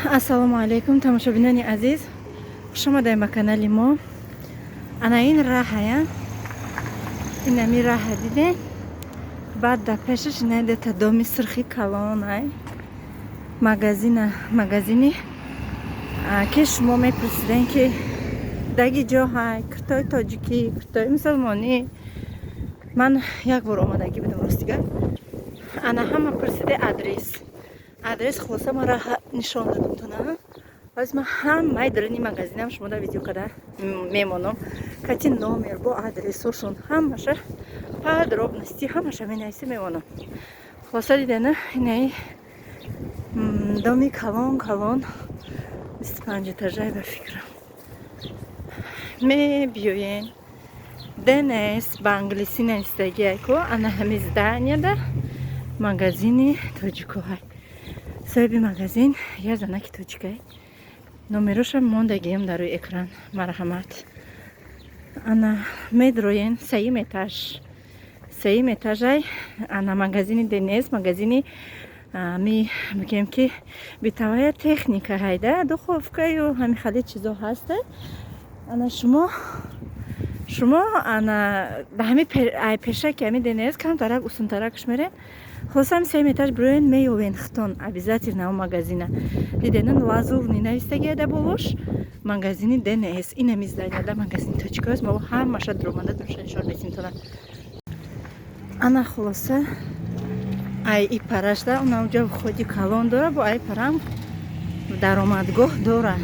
Ассалому алайкум, тамошобинони азиз, хушомадаем ба канали мо. Ана ин раҳая, инами раҳа дидем. Баъд дар пешаш ина дета доми сирхи калон, ай магазина, магазини ки шумо мепурсидем, ки даги ҷо ҳай киртои тоҷикӣ, киртои мусулмонӣ. Ман як бор омадагӣ будам, ростига. Ана ҳама пурсиде адрес. Хулоса, ман раҳа нишон дадам тона. Боз ман ҳамаи даруни магазинам шумо дар видео када мемонам, кати номер бо адресошон, ҳамаша подробности, ҳамаша менависа мемонам. Хулоса, дидена, инаи доми калон калон, 25 этажай ба фикрам. Мебиёен, ДНС ба англисӣ навистагиай ку, ана ҳами зданияда магазини тоҷикоҳай. Соҳиби магазин я занаки тоҷикай. Номерошам мондагиам дар рӯи экран, марҳамат. Ана медроен, сеюм этаж, сеюм этажай. Ана магазини ДНС, магазини ми бигем, ки бытовая техника ҳайда, духовкаю ҳами хали чизо ҳаста. Ана шумо ана ба ҳами пешаки ҳами ДНС камтарак усунтаракш мерен. Хулоса, ҳами сеюм этаж бироен, меёвен хитон обязательно он магазина. Диденан, Лазурный навистагиада болош, магазини ДНС, инами зданияда магазини тоҷикост. Мо ҳамаша дуромада дуруша нишон метим тона. Ана, хулоса, ай и парашда унаҷа входи калон дора, бо ай парам даромадгоҳ дора.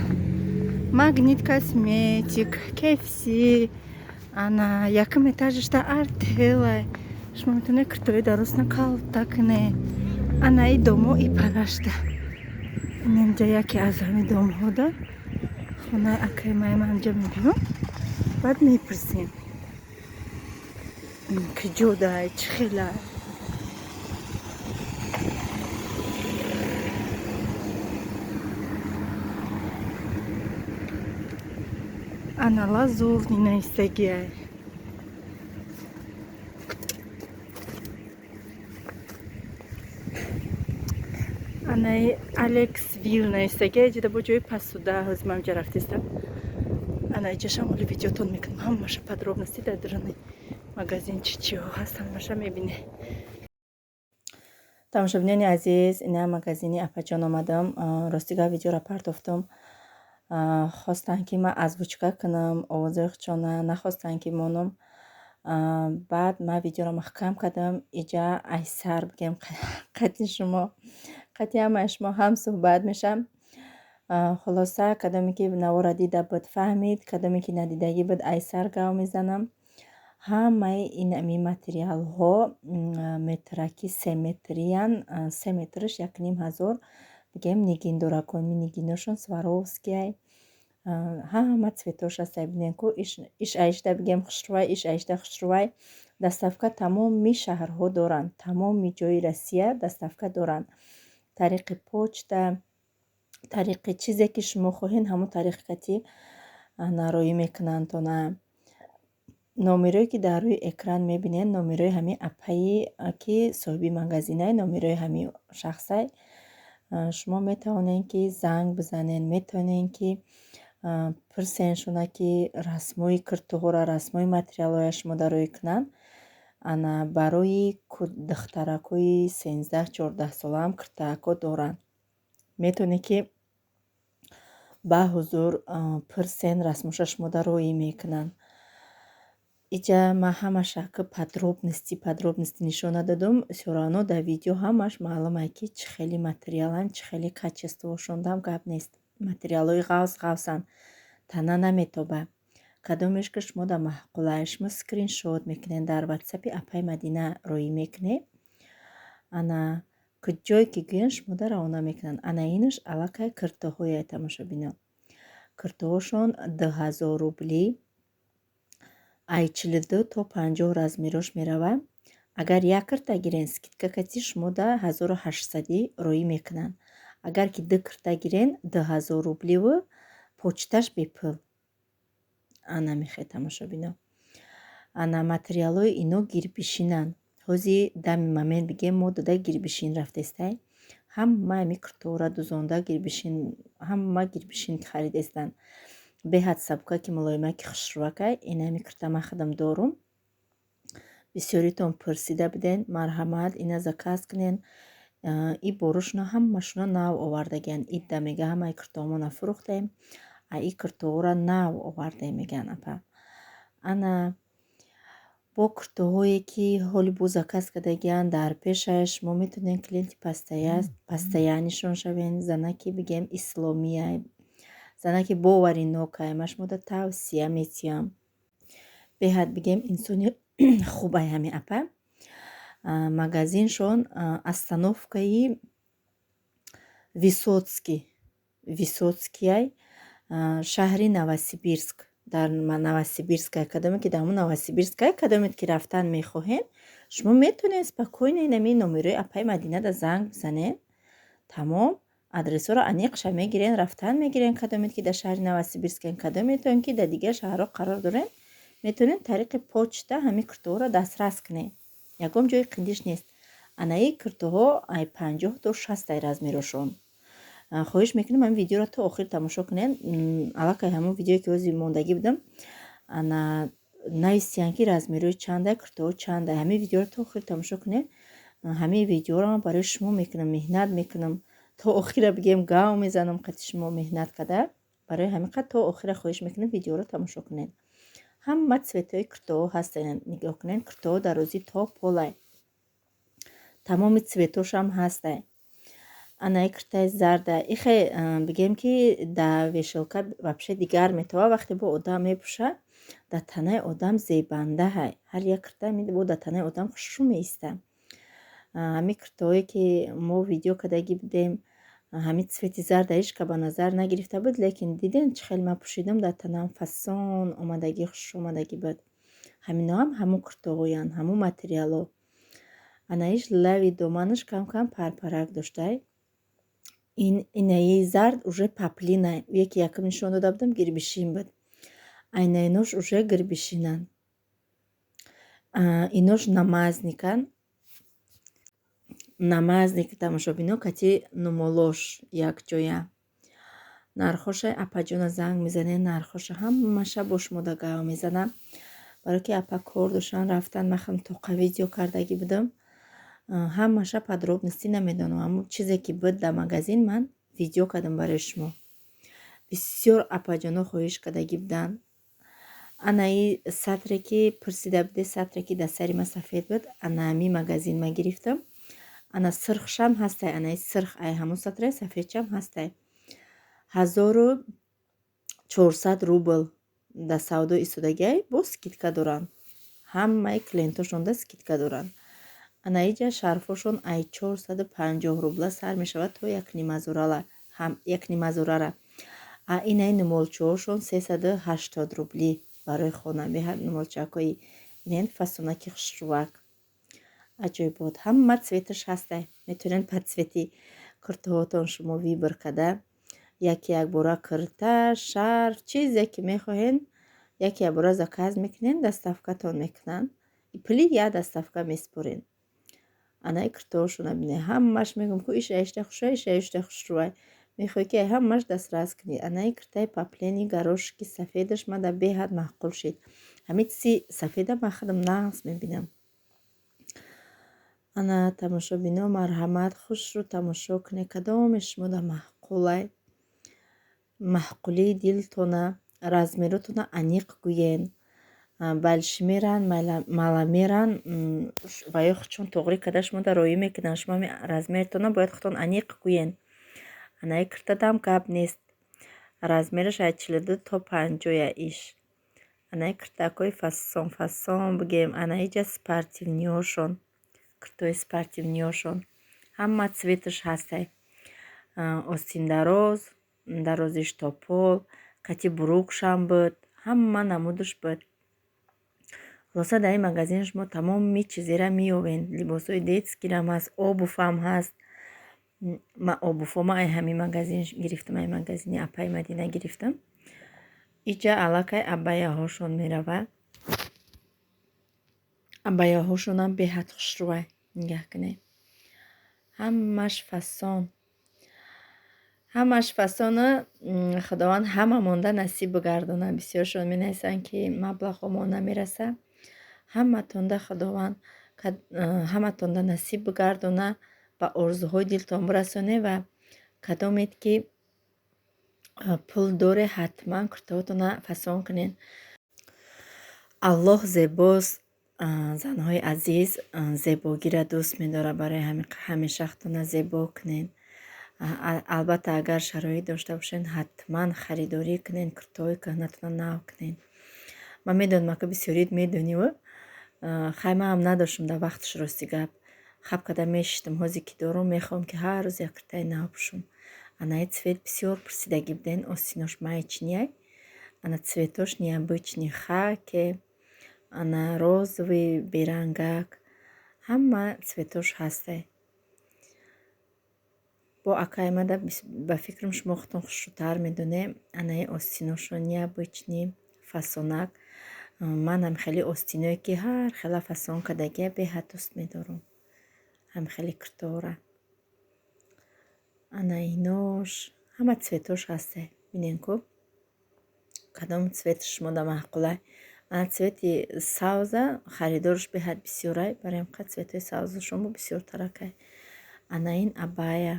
Магнит Косметик, КФС. Ана якум этажашда Артела. Шумо метавонед киртои дарозна калта кунед. Ана и домо и парашда, инамҷа яке аз ҳами домҳода хонаи акаи май. Ман ҳамҷа мебиём, баъд мепурсем, киҷодай, чӣ хелай. Ана Лазурный навистагиай. Анаи Алекс Вил навистагиай. Иҷода бо ҷои посуда. Ҳозир ман ҷа рафтистам. Ана иҷашам оли видеотон мекунам, ҳамаша подробности дар дуруни магазин чӣ чиҳо ҳаст, ҳамаша мебине. Тамошобинони азиз, ина магазини апаҷон омадам. Ростига, видеоро партофтам. Хостанд, ки ман озвучка кунам овози худшона, нахостанд, ки монам. Баъд ман видеоро маҳкам кардам. Иҷа айсар бигем, қати шумо, қати ҳамаи шумо ҳам суҳбат мешам. Хулоса, кадоме ки навора дида буд, фаҳмид, кадоме ки надидагӣ буд, айсар гав мезанам. Ҳамаи инами материалҳо метраки 3 метриян, 3 метраш 1500 бигем. Нигин доракони, нигиношон Сваровскиай, ҳама цветош ҳастай. Бинен ку, иш аишда бигем хушрӯвай, иш аишда хушрӯвай. Доставка тамоми шаҳрҳо доранд, тамоми ҷои Россия доставка доранд, тариқи почта, тариқи чизе ки шумо хоҳед, ҳамон тариқи кати роӣ мекунанд тона. Номерое ки дар рӯи экран мебинед, номерои ҳамин апаи, ки соҳиби магазинай, номерои ҳамин шахсай. Шумо метавонед, ки занг бизанед, метавонед, ки пурсеншона, ки расмҳои киртуҳоро, расмҳои материалҳоя шумо дароӣ кунанд. Ана барои духтаракҳои 13-14 солаам киртаакҳо доранд. Метавонед, ки ба ҳузур пурсен, расмоша шумо дароӣ мекунанд. Иҷа ман ҳамаша ки подробности нишон надодум, всё равно дар видео ҳамаш маълумае, ки чӣ хели материаланд, чӣ хели качествошондам гап нест. Материалҳои ғафз ғафзанд, тана наметобад. Кадомеш ки шумо дар маъқулай, шумо скриншот мекунед, дар ватсапи апаи Мадина роӣ мекунед. Ана куҷое ки гӯянд, шумода равона мекунанд. Ана инаш аллакай киртоҳое, тамошобино. Киртоҳошон 2000 рубли, ай 42 то 50 размерош меравад. Агар як кирта гирен, скидка кати шумода 1800-ӣ роӣ мекунанд. Агар ки ду кирта гирен, 2000 рубливу почташ бепул. Ана мехе, тамошобино. Ана материалҳои ино гирбишинанд. Ҳози дами момент бигем, мо дода гирбишин рафтестай. Ҳама ами куртаҳоро дузонда, гирбишин, ҳама гирбишин харидестанд. Беҳад сабукаки, мулоимаки, хушрӯакай. Инами курта ман худам дорум. Бисёритон пурсида буден, марҳамат, ина заказ кунен. И борушона ҳамашона нав овардагиянд. Идда, мега, ҳамаи куртаҳомона фурӯхтем, а и куртаҳоро нав овардем, мегӯянд апа. Ана бо куртаҳое, ки ҳоли бо заказ кардагиянд, дар пешаш шумо метавонед клиенти постоянный шон шавен. Занаки, бигем, исломия, занаки боваринокай, ман шумода тавсия метиҳам. Беҳад, бигем, инсони хубай ҳами апа. Магазиншон остановкаи Высоцкий, Высоцкий, шаҳри Новосибирск, дар Новосибирская. Кадоме ки дар ҳамон Новосибирская, кадомет ки рафтан мехоҳед, шумо метавонед спокойно инами номерои апаи Мадинада занг бизанед. Тамом, адресҳоро аниқша мегирен, рафтан мегирен. Кадомет ки дар шаҳри Новосибирскаен, кадометон ки дар дигар шаҳрҳо қарор доред, метавонед тариқи почта ҳамин куртаҳоро дастрас кунед. Ягон ҷои қиндиш нест. Анаи куртаҳо ай 50 то 60 размерошон. Хоҳиш мекунем, ҳамин видеоро то охир тамошо кунед. Аллакай ҳамон видеое, ки ҳозир мондагӣ будам, ана нависиянд, ки размерои чанда, куртаҳо чанда. Ҳамин видеоро то охир тамошо кунед. Ҳамин видеоро ман барои шумо мекунам, меҳнат мекунам, то охира, бигем, гав мезанам қати шумо меҳнат карда. Барои ҳамин қад то охира хоҳиш мекунам, видеоро тамошо кунед. Ҳама цветҳои куртаҳо ҳастанд, нигоҳ кунед. Куртаҳо дарозӣ то полай, тамоми цветошам ҳастай. Анаи куртаи зарда ихе, бигем, ки дар вешалка вообще дигар метова. Вақте бо одам мепӯшад, дар танаи одам зебандаҳай. Ҳар як курта бо дар танаи одам хушрӯ меиста. Ҳамин куртаҳое, ки мо видео кардагӣ будем, ҳамин цвети зарда ҳеч ка ба назар нагирифта буд, лекин дидем, чӣ хел ман пӯшидам, дар танам фасон омадагӣ, хушрӯ омадагӣ буд. Ҳаминоам ҳамон куртаҳоянд, ҳамон материалҳо. Анаиш лави доманаш кам-кам парпарак доштай. Инаи зард уже поплинай. Яке якум нишон дода будам, гирбишин буд. Айнаинош уже гирбишинанд. Инош намазниканд. Намазник, тамошобино, кати нумолош якҷоя. Нархоша апаҷона занг мезанед, нархоша ҳамаша бо шумо да гав мезанам. Барое ки апа кор доштан, рафтан, ман хам тоқа видео кардагӣ будам. Ҳамаша подробности намедонам. Ҳамон чизе, ки буд дар магазин, ман видео кардам барои шумо. Бисёр апаҷоно хоҳиш кардагӣ буданд. Анаи сатре, ки пурсида буде, сатре, ки дар сари ман сафед буд, ана ҳамин магазин ман гирифтам. Ана сирхшам ҳастай, анаи сирх ай ҳамон сатре, сафедшам ҳастай. 1400 рубл дар савдо истодагиай, боз скидка доранд. Ҳамаи клиентошонда скидка доранд. Ана иҷа шарфошон ай 450 рубла сар мешавад то якнимазорара. А инаи нумолчаҳошон 380 рубли барои хона. Беҳад нумолчакҳои инен фасонаки хушрӯвак, аҷоибот. Ҳама цветаш ҳастай. Метавонед по цвети куртаҳотон шумо выбор карда, яке якбора курта, шарф, чизе ки мехоҳед, яке якбора заказ мекунед, доставкатон мекунанд. Пули як доставка месупоред. Анаи куртаҳошона бинед, ҳамаш, мегӯям ку, иш аишта хушрӯй, иш аишта хушрӯай. Мехоҳӣ, ки ҳамаш дастрас кунӣ. Анаи куртаи поплини горошки сафедаш мада беҳад маъқул шид. Ҳамин чизи сафеда ман худам нағз мебинам. Ана, тамошобино, марҳамат, хушрӯ тамошо кунед. Кадоме шумода маъқулай, маъқулии дилтона, размеротона аниқ гӯен. Большемеран, маломеран ва ё чун тоғрӣ карда шумода роӣ мекунанд. Шумо размертона бояд худтон аниқ гӯен. Анаи куртадам гап нест. Размераш аз 42 то 50 иш. Анаи куртакҳои фасон фасон, бигем, ана иҷа спортивныйҳошон, куртаҳои спортивныйҳошон. Ҳама цветаш ҳастай. Остиндароз, дарозиш то пол, кати брюкашам буд, ҳама намудаш буд. Хулоса, дар ин магазин шумо тамоми чизеро меёбед. Либосҳои детскийрам ҳаст, обувам ҳаст. Ман обувҳома ай ҳамин магазин гирифтам, ай магазини апаи Мадина гирифтам. Иҷа аллакай абаяҳошон меравад. Абаяҳошонам беҳад хушрӯай. Нигаҳ кунед. Ҳамаш фасон, ҳамаш фасону Худованд ҳамамонда насиб бигардонад. Бисёршон менависанд, ки маблағҳо мо намераса. Ҳаматонда Худованд ҳаматонда насиб бигардона, ба орзуҳои дилтон бирасоне ва кадомед ки пул доре, ҳатман куртаҳотона фасон кунед. Аллоҳ зебост, занҳои азиз, зебогиро дӯст медорад, барои ҳамин ҳамеша худтона зебо кунед. Албатта, агар шароит дошта бошед, ҳатман харидорӣ кунед, куртаҳои кӯҳнатона нав кунед. Ман медонам, ки бисёрит медониву хай, ман ҳам надоштам дар вақташ, рости гап, хаб карда мешиштам. Ҳозир ки дорум, мехоҳам, ки ҳар рӯз як куртаи нав пӯшам. Анаи цвет бисёр пурсидагӣ буден, остинош маечный, ана цветош необычный, хаки, ана розовый, берангак, ҳама цветош ҳастай. Бо акаймада, ба фикрам, шумо худтон хушрӯтар медонед. Анаи остиношон необычный, фасонак. Манам хеле остиное, ки ҳар хела фасон кардагия, беҳад дӯст медорам. Ҳам хеле куртаҳора. Ана инош ҳама цветош ҳастай. Бинен ку, кадом цвети шумода маъқулай. Ана цвети савза харидораш беҳад бисёрай, барои ҳамин цветҳои савзашон бисёртаракай. Ана ин абая.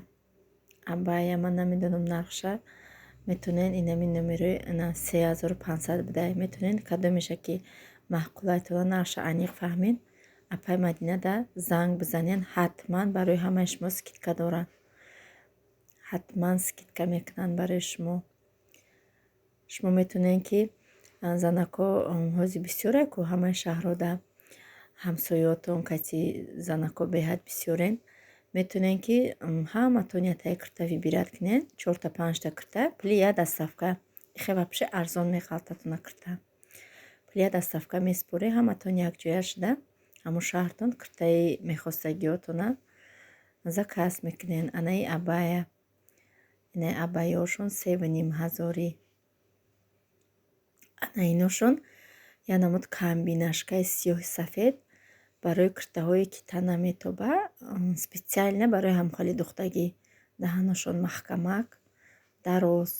Абая ман намедонам нархша. Метавонед инами номерои ана 3500 будай. Метавонед кадомеша ки маъқулайтона, нархша аниқ фаҳмед. Апай Мадинада занг бизанед, ҳатман барои ҳамаи шумо скидка доранд. Ҳатман скидка мекунанд барои шумо. Шумо метавонед, ки занако ҳозир бисёре ку, ҳамаи шаҳрода ҳамсоётон кати занако беҳад бисёрен. Метавонед, ки ҳаматон яктаи курта выбирать кунед, чорта, панҷта курта, пули як доставка. Ихе вообще арзон меғалтатона курта. Пули як доставка месупоред, ҳаматон якҷоя шуда, ҳамун шаҳртон куртаи мехостагиётона заказ мекунед. Анаи абая. Инаи абайёшон 3,5 ҳазорӣ. Ана иношон як намуд комбинашкаи сиёҳи сафед барои куртаҳое, ки тан наметоба, специально барои ҳамхоли духтагӣ. Даҳаношон маҳкамак, дароз,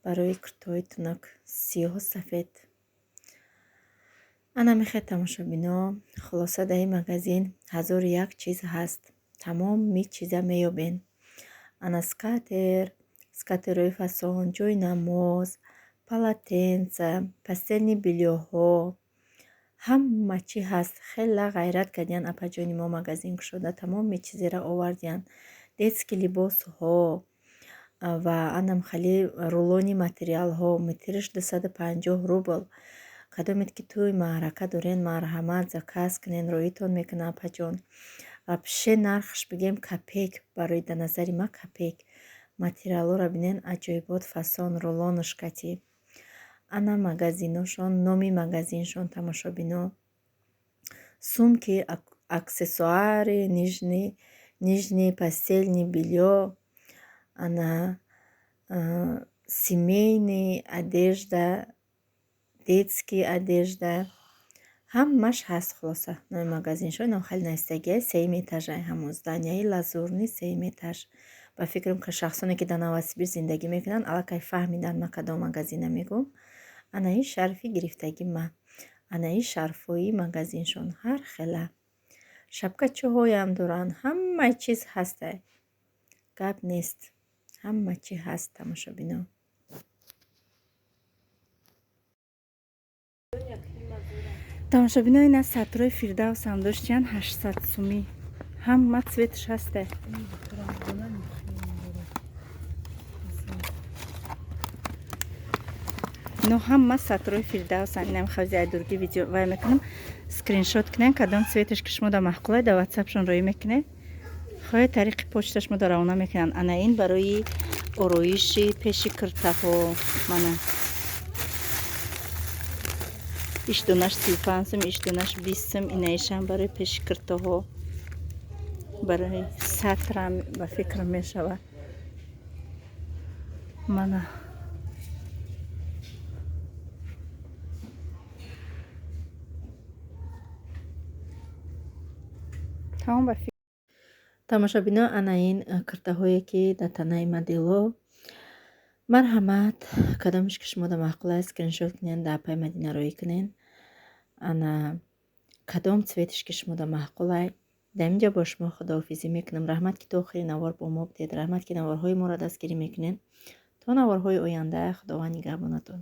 барои куртаҳои тунук, сиёҳу сафед. Ана мехоҳед, тамошобино, хулоса, дар ин магазин ҳазору як чиз ҳаст. Тамоми чиза меёбед. Ана скатерть, скатерои фасон, ҷойи намоз, полотенца, постельный бельёҳо, ҳама чӣ ҳаст. Хела ғайрат кардиянд апаҷони мо, магазин кушода, тамоми чизеро овардиянд. Детский либосҳо ва анам хеле рулони материалҳо, метриш 250 рубл. Кадомед ки тӯй маърака дорен, марҳамат, заказ кунен, роитон мекунад апаҷон. Вообще нархш бигем, копейка, барои дар назари ман копейка. Материалҳоро бинен, аҷоибот, фасон, рулонаш кати. Ана магазиношон, номи магазиншон, тамошобино. Сумки, аксессуары, нижний постельный бельё, ана семейный одежда, детский одежда, ҳамаш ҳаст. Хулоса, номи магазиншон инам хеле навистагиа, сеюм этажай, ҳамон зданияи Лазурный, сеюм этаж. Ба фикрам, шахсоне, ки дар Новосибирск зиндагӣ мекунанд, аллакай фаҳмиданд, ман кадом магазина мегӯм. Ана ин шарфи гирифтагӣ ман. Ана ин шарфҳои магазиншон ҳар хела. Шапкачаҳоям доранд, ҳамаи чиз ҳастай. Гап нест. Ҳама чӣ ҳаст, тамошобино. Тамошобино, ина сатрои Фирдавсам доштиян, 800 сумӣ. Ҳама цветш ҳастай. Ино ҳама сатрои Фирдавсан. Инам хавзи айдурги видео вай мекунам. Скриншот кунен, кадом цветаш ки шумо да маъқулай, дар ватсапшон роӣ мекунед. Хоҳед, тариқи почта шумо да равона мекунанд. Ана ин барои ороиши пеши киртаҳо. Мана. Иш донаш 35 сум, иш донаш 20 сум, инаишам барои пеши киртаҳо. Барои сатрам ба фикрам мешавад. Мана. Тамом ба. Тамошобино, ана ин киртаҳое, ки дар танаи модело. Марҳамат, кадомеш ки шумода маъқул аст, скриншот кунен, дар апаи Мадина роӣ кунен. Ана кадом цветиш ки шумода маъқулай. Дар инҷа бо шумо худоҳофизӣ мекунам. Раҳмат, ки то охири навор бо мо будед. Раҳмат, ки наворҳои моро дастгирӣ мекунед. То наворҳои оянда, Худованд нигаҳбонатон.